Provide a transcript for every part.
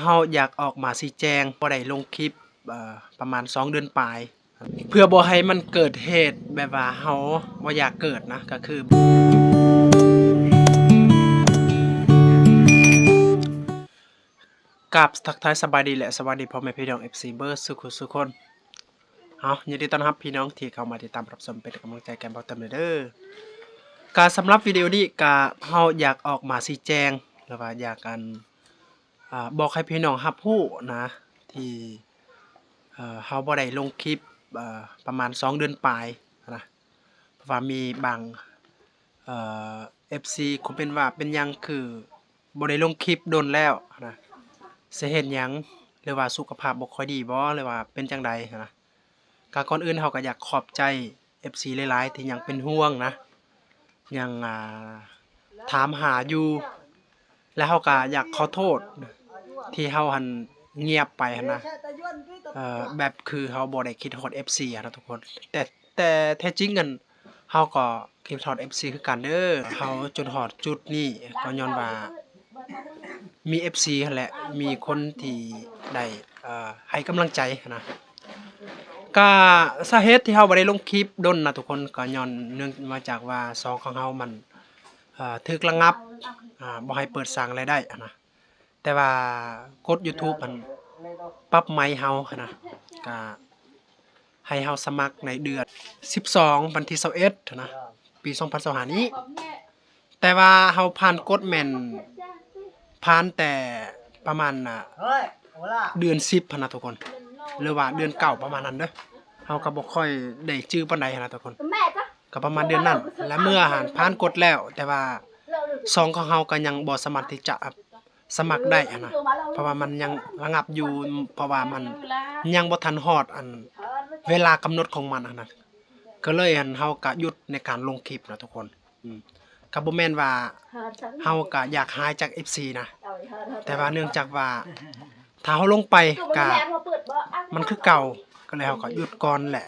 ເຮົາຢາກອອກມາຊີ້ແຈງ ບໍ່ໄດ້ລົງຄລິບ ເອີ ປະມານສອງເດືອນປາຍ ເພື່ອບໍ່ໃຫ້ມັນເກີດເຫດແບບວ່າເຮົາບໍ່ຢາກເກີດນະ ກໍຄື ກາບທັກທາຍສະບາຍດີ ແລະ ສະຫວັດດີພໍ່ແມ່ພີ່ນ້ອງເອັຟຊີເບິດສູ່ຜູ້ສູ່ຄົນ. ເອົາ ຍິນດີຕ້ອນຮັບພີ່ນ້ອງທີ່ເຂົ້າມາຕິດຕາມຮັບຊົມເປັນກຳລັງໃຈແກ່ບ່າວເຕີມເດີ. ກະສຳລັບວິດີໂອນີ້ກະເຮົາຢາກອອກມາຊີ້ແຈງ ຫຼືວ່າຢາກ ອັນ ອ່າ ບອກໃຫ້ພີ່ນ້ອງຮັບຮູ້ນະ ທີ່ ເອີ ເຮົາບໍ່ໄດ້ລົງຄລິບ ເອີ ປະມານສອງເດືອນປາຍນະ ເພາະວ່າມີບາງ ເອີ ເອັຟຊີຄອມເມັນວ່າ ເປັນຫຍັງຄືບໍ່ໄດ້ລົງຄລິບດົນແລ້ວນະ ສາເຫດຫຍັງ ຫຼືວ່າສຸຂະພາບບໍ່ຄ່ອຍດີບໍ່ ຫຼືວ່າເປັນຈັ່ງໃດນະ. ກະກ່ອນອື່ນເຮົາກະຢາກຂອບໃຈເອັຟຊີຫຼາຍໆ ທີ່ຍັງເປັນຫ່ວງນະ ຍັງ ອ່າ ຖາມຫາຢູ່ ແລະ ເຮົາກະຢາກຂໍໂທດທີ່ເຮົາຫັ້ນງຽບໄປຫັ້ນນະ ເອີ ແບບຄືເຮົາບໍ່ໄດ້ຄິດຮອດເອັຟຊີຫັ້ນນະທຸກຄົນ. ແຕ່ ແຕ່ແທ້ຈິງຫັ້ນ ເຮົາກໍຄິດຮອດເອັຟຊີຄືກັນເດີ. ເຮົາຈົນຮອດຈຸດນີ້ກໍຍ້ອນວ່າມີເອັຟຊີຫັ້ນແຫຼະ ມີຄົນທີ່ໄດ້ ເອີ ໃຫ້ກຳລັງໃຈຫັ້ນນະ. ກະສາເຫດທີ່ເຮົາບໍ່ໄດ້ລົງຄລິບດົນນະທຸກຄົນ ກໍຍ້ອນເນື່ອງມາຈາກວ່າຊ່ອງຂອງເຮົາມັນ ເອີ ຖືກລະງັບ ອ່າ ບໍ່ໃຫ້ເປີດສ້າງລາຍໄດ້ຫັ້ນນະ. ແຕ່ວ່າກົດຢູທູບຫັ້ນປັບໃໝເຮົາຫັ້ນນະ ກະໃຫ້ເຮົາສະໝັກໃນເດືອນສິບສອງ ວັນທີຊາວເອັດຫັ້ນນະ ປີສອງພັນຊາວຫ້ານີ້. ແຕ່ວ່າເຮົາຜ່ານກົດແມ່ນຜ່ານແຕ່ປະມານ ອ່າ ເດືອນສິບຫັ້ນນະທຸກຄົນ ຫຼືວ່າເດືອນເກົ້າປະມານນັ້ນເດີ. ເຮົາກໍບໍ່ຄ່ອຍໄດ້ຈື່ປານໃດຫັ້ນນະທຸກຄົນ ກໍປະມານເດືອນນັ້ນ ແລະ ເມື່ອຫັ້ນຜ່ານກົດແລ້ວ ແຕ່ວ່າຊ່ອງຂອງເຮົາກໍຍັງບໍ່ສາມາດທີ່ຈະ ສະໝັກໄດ້ຫັ້ນນະ ເພາະວ່າມັນຍັງລະງັບຢູ່ ເພາະວ່າມັນຍັງບໍ່ທັນຮອດອັນເວລາກຳນົດຂອງມັນຫັ້ນນະ ກໍເລີຍອັນເຮົາກະຢຸດໃນການລົງຄລິບນະທຸກຄົນ. ອືມ ກະບໍ່ແມ່ນວ່າເຮົາກະຢາກຫາຍຈາກເອັຟຊີນະ ແຕ່ວ່າເນື່ອງຈາກວ່າຖ້າເຮົາລົງໄປກະມັນຄືເກົ່າ ກໍເລີຍເຮົາກະຢຸດກ່ອນ ແລະ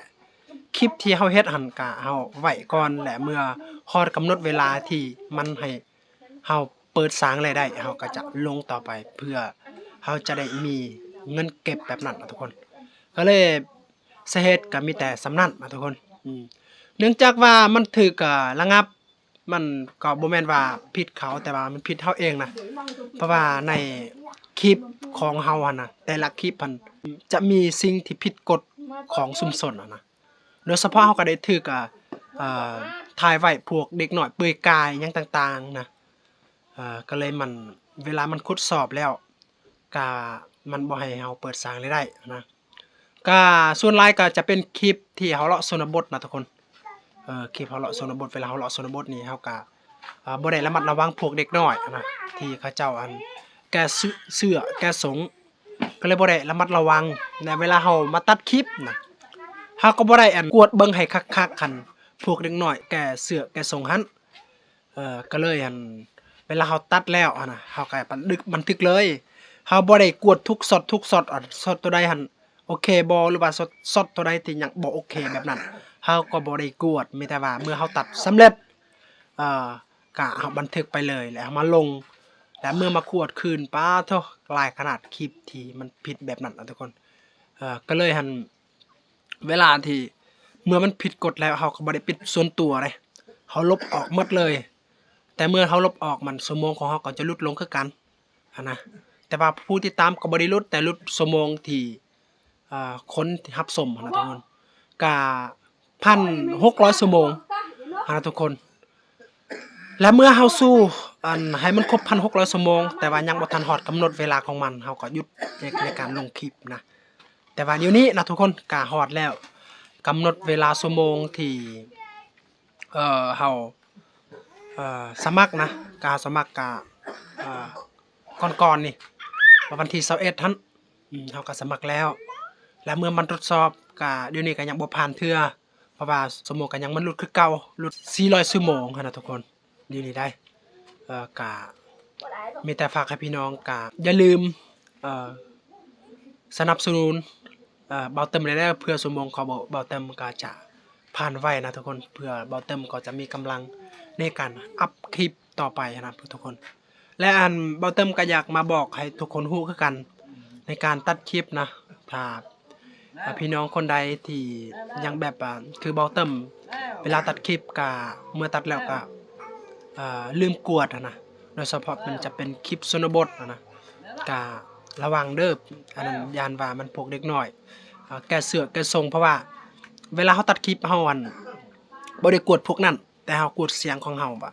ຄລິບທີ່ເຮົາເຮັດຫັ້ນກະເຮົາໄວ້ກ່ອນ ແລະ ເມື່ອຮອດກຳນົດເວລາທີ່ມັນໃຫ້ ເຮົາເປີດສ້າງລາຍໄດ້ ເຮົາກໍຈະລົງຕໍ່ໄປ ເພື່ອເຮົາຈະໄດ້ມີເງິນເກັບແບບນັ້ນນະທຸກຄົນ. ກໍເລີຍສາເຫດກໍມີແຕ່ສ່ຳນັ້ນນະທຸກຄົນ. ອືມ ເນື່ອງຈາກວ່າມັນຖືກ ເອີ ລະງັບ ມັນກໍບໍ່ແມ່ນວ່າຜິດເຂົາ ແຕ່ວ່າມັນຜິດເຮົາເອງນະ ເພາະວ່າໃນຄລິບຂອງເຮົາຫັ້ນນະ ແຕ່ລະຄລິບຫັ້ນຈະມີສິ່ງທີ່ຜິດກົດຂອງຊຸມຊົນຫັ້ນນະ. ໂດຍສະເພາະເຮົາກໍໄດ້ຖືກ ອ່າ ເອີ ຖ່າຍໄວ້ພວກເດັກນ້ອຍເປືອຍກາຍຫຍັງຕ່າງໆນະ ເອີ ກໍເລີຍມັນ ເວລາມັນຂຸດສອບແລ້ວ ກະມັນບໍ່ໃຫ້ເຮົາເປີດສ້າງລາຍໄດ້ນະ. ກະສ່ວນຫຼາຍກະຈະເປັນຄລິບທີ່ເຮົາເລາະຊົນນະບົດນະທຸກຄົນ. ເອີ ຄລິບເຮົາເລາະຊົນນະບົດ ເວລາເຮົາເລາະຊົນນະບົດນີ້ ເຮົາກະ ເອີ ບໍ່ໄດ້ລະມັດລະວັງພວກເດັກນ້ອຍນະ ທີ່ເຂົາເຈົ້າ ອັນ ແກ່ເສື້ອ ແກ່ສົງ ກໍເລີຍບໍ່ໄດ້ລະມັດລະວັງ ແລະ ເວລາເຮົາມາຕັດຄລິບນະ ເຮົາກໍບໍ່ໄດ້ ອັນ ກວດເບິ່ງໃຫ້ຄັກໆ ຄັນພວກເດັກນ້ອຍແກ່ເສື້ອແກ່ສົງຫັ້ນ ເອີ ກໍເລີຍ ອັນ ເວລາເຮົາຕັດແລ້ວຫັ້ນນະ ເຮົາກໍບັນທຶກ ບັນທຶກເລີຍ ເຮົາບໍ່ໄດ້ກວດທຸກຊັອດ ທຸກຊັອດ ອັນ ຊັອດຕົວໃດຫັ້ນໂອເຄບໍ່ ຫຼືວ່າຊັອດ ຊັອດຕົວໃດທີ່ຍັງບໍ່ໂອເຄແບບນັ້ນ ເຮົາກໍບໍ່ໄດ້ກວດ ມີແຕ່ວ່າເມື່ອເຮົາຕັດສຳເລັດ ເອີ ກະເຮົາບັນທຶກໄປເລີຍ ແລ້ວເຮົາມາລົງ ແລ້ວເມື່ອມາກວດຄືນ ປາໂທ້ ຫຼາຍຂະໜາດຄລິບທີ່ມັນຜິດແບບນັ້ນນະທຸກຄົນ. ເອີ ກໍເລີຍຫັ້ນ ເວລາທີ່ເມື່ອມັນຜິດກົດແລ້ວ ເຮົາກໍບໍ່ໄດ້ປິດສ່ວນຕົວເດ້ ເຮົາລົບອອກໝົດເລີຍ ແຕ່ເມື່ອເຮົາລົບອອກ ມັນຊົ່ວໂມງຂອງເຮົາກໍຈະຫຼຸດລົງຄືກັນຫັ້ນນະ ແຕ່ວ່າຜູ້ຕິດຕາມກໍບໍ່ໄດ້ຫຼຸດ ແຕ່ຫຼຸດຊົ່ວໂມງທີ່ ອ່າ ຄົນທີ່ຮັບຊົມຫັ້ນນະທຸກຄົນ ກະພັນຫົກຮ້ອຍຊົ່ວໂມງຫັ້ນນະທຸກຄົນ. ແລະ ເມື່ອເຮົາສູ້ ອັນ ໃຫ້ມັນຄົບພັນຫົກຮ້ອຍຊົ່ວໂມງ ແຕ່ວ່າຍັງບໍ່ທັນຮອດກຳນົດເວລາຂອງມັນ ເຮົາກໍຢຸດໃນ ໃນການລົງຄລິບນະ. ແຕ່ວ່າດຽວນີ້ນະທຸກຄົນ ກະຮອດແລ້ວ ກຳນົດເວລາຊົ່ວໂມງທີ່ ເອີ ເຮົາ ເອີ ສະໝັກນະ ກະເຮົາສະໝັກກະ ເອີ ກ່ອນໆນີ້ ວັນທີຊາວເອັດຫັ້ນ ອືມ ເຮົາກໍສະໝັກແລ້ວ ແລະ ເມື່ອມັນທົດສອບກະ ດຽວນີ້ກໍຍັງບໍ່ຜ່ານເທື່ອ ເພາະວ່າຊົ່ວໂມງກໍຍັງມັນຫຼຸດຄືເກົ່າ ຫຼຸດສີ່ຮ້ອຍຊົ່ວໂມງຫັ້ນນະທຸກຄົນ ດຽວນີ້ໄດ໋. ເອີ ກະມີແຕ່ຝາກໃຫ້ພີ່ນ້ອງ ກະຢ່າລືມ ເອີ ສະໜັບສະໜູນ ເອີ ບ່າວເຕີມໄດ້ເດີ ເພື່ອຊົ່ວໂມງຂອງບ່າວເຕີມກໍຈະຜ່ານໄວນະທຸກຄົນ ເພື່ອບ່າວເຕີມກໍຈະມີກຳລັງໃນການອັບຄລິບຕໍ່ໄປນະທຸກຄົນ. ແລະ ອັນ ບ່າວເຕີມກໍຢາກມາບອກໃຫ້ທຸກຄົນຮູ້ຄືກັນ ໃນການຕັດຄລິບນະ ຖ້າ ອ່າ ພີ່ນ້ອງຄົນໃດທີ່ຍັງແບບ ອ່າ ຄືເບົາເຕີມ ເວລາຕັດຄລິບກະ ເມື່ອຕັດແລ້ວກະ ອ່າ ລືມກວດຫັ້ນນະ ໂດຍສະເພາະມັນຈະເປັນຄລິບຊົນນະບົດຫັ້ນນະ ກະລະວັງເດີ ອັນນັ້ນຢ້ານວ່າມັນພວກເດັກນ້ອຍ ອ່າ ແກະເສື້ອແກະຊົງ ເພາະວ່າເວລາເຮົາຕັດຄລິບເຮົາ ອັນ ບໍ່ໄດ້ກວດພວກນັ້ນ ແຕ່ເຮົາກວດສຽງຂອງເຮົາວ່າ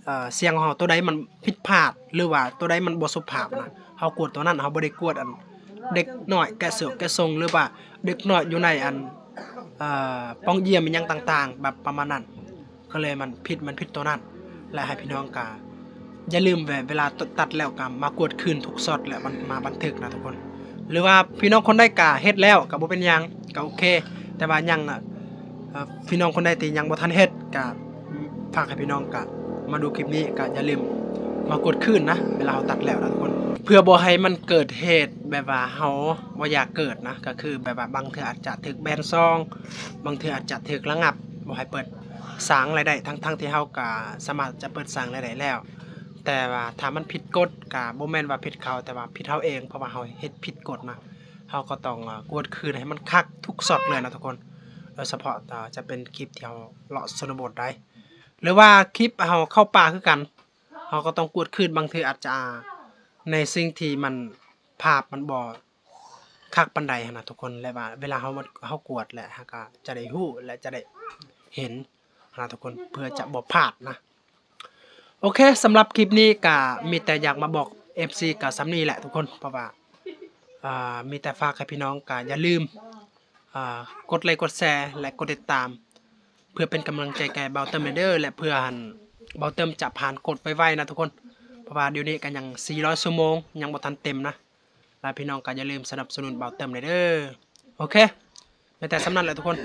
ເອີ ສຽງຂອງເຮົາໂຕໃດມັນຜິດພາດ ຫຼືວ່າໂຕໃດມັນບໍ່ສຸພາບນະ ເຮົາກວດໂຕນັ້ນ ເຮົາບໍ່ໄດ້ກວດອັນເດັກນ້ອຍແກະເສື້ອແກະຊົງ ຫຼືວ່າເດັກນ້ອຍຢູ່ໃນອັນ ເອີ ປ່ອງຢ້ຽມອີ່ຫຍັງຕ່າງໆ ແບບປະມານນັ້ນ ກໍເລີຍມັນຜິດ ມັນຜິດໂຕນັ້ນ ແລະ ໃຫ້ພີ່ນ້ອງກະຢ່າລືມແວ່ ເວລາຕັດແລ້ວກະມາກວດຄືນທຸກຊັອດ ແລະ ບັນ ມາບັນທຶກນະທຸກຄົນ ຫຼືວ່າພີ່ນ້ອງຄົນໃດກະເຮັດແລ້ວກະບໍ່ເປັນຫຍັງ ກະໂອເຄ ແຕ່ວ່າຍັງ ເອີ ພີ່ນ້ອງຄົນໃດທີ່ຍັງບໍ່ທັນເຮັດ ກະຝາກໃຫ້ພີ່ນ້ອງກະມາດູຄລິບນີ້ ກະຢ່າລືມມາກວດຄືນນະ ເວລາເຮົາຕັດແລ້ວນະທຸກຄົນ ເພື່ອບໍ່ໃຫ້ມັນເກີດເຫດແບບວ່າເຮົາບໍ່ຢາກເກີດນະ ກະຄືແບບວ່າບາງເທື່ອອາດຈະຖືກແບນຊ່ອງ ບາງເທື່ອອາດຈະຖືກລະງັບ ບໍ່ໃຫ້ເປີດສ້າງລາຍໄດ້ ທັງໆທີ່ເຮົາກະສາມາດຈະເປີດສ້າງລາຍໄດ້ແລ້ວ ແຕ່ວ່າຖ້າມັນຜິດກົດ ກະບໍ່ແມ່ນວ່າຜິດເຂົາ ແຕ່ວ່າຜິດເຮົາເອງ ເພາະວ່າເຮົາເຮັດຜິດກົດນະ ເຮົາກໍຕ້ອງ ເອີ ກວດຄືນໃຫ້ມັນຄັກທຸກຊັອດເລີຍນະທຸກຄົນ ໂດຍສະເພາະ ເອີ ຈະເປັນຄລິບທີ່ເຮົາເລາະຊົນນະບົດໃດ ຫຼືວ່າຄລິບເຮົາເຂົ້າປ່າຄືກັນ ເຮົາກໍຕ້ອງກວດຄືນ ບາງເທື່ອອາດຈະ ໃນສິ່ງທີ່ມັນ ພາບມັນບໍ່ຄັກປານໃດຫັ້ນນະທຸກຄົນ ແລະວ່າເວລາເຮົາ ເຮົາກວດແຫຼະ ເຮົາກໍຈະໄດ້ຮູ້ ແລະ ຈະໄດ້ເຫັນຫັ້ນນະທຸກຄົນ ເພື່ອຈະບໍ່ພາດນະ. ໂອເຄ ສຳລັບຄລິບນີ້ກະມີແຕ່ຢາກມາບອກເອັຟຊີກະສ່ຳນີ້ແຫຼະທຸກຄົນ ເພາະວ່າ ອ່າ ມີແຕ່ຝາກໃຫ້ພີ່ນ້ອງກະຢ່າລືມ ອ່າ ກົດໄລກ໌ ກົດແຊ ແລະ ກົດຕິດຕາມ ເພື່ອເປັນກຳລັງໃຈແກ່ເບົາເຕີມແດ່ເດີ ແລະ ເພື່ອຫັ້ນ ເບົາເຕີມຈະຜ່ານກົດໄວໆນະທຸກຄົນ ເພາະວ່າດຽວນີ້ກະຍັງສີ່ຮ້ອຍຊົ່ວໂມງ ຍັງບໍ່ທັນເຕັມນະ ແລະ ພີ່ນ້ອງກະຢ່າລືມສະໜັບສະໜູນເບົາເຕີມແດ່ເດີ. ໂອເຄ ມີແຕ່ສ່ຳນັ້ນແຫຼະທຸກຄົນ.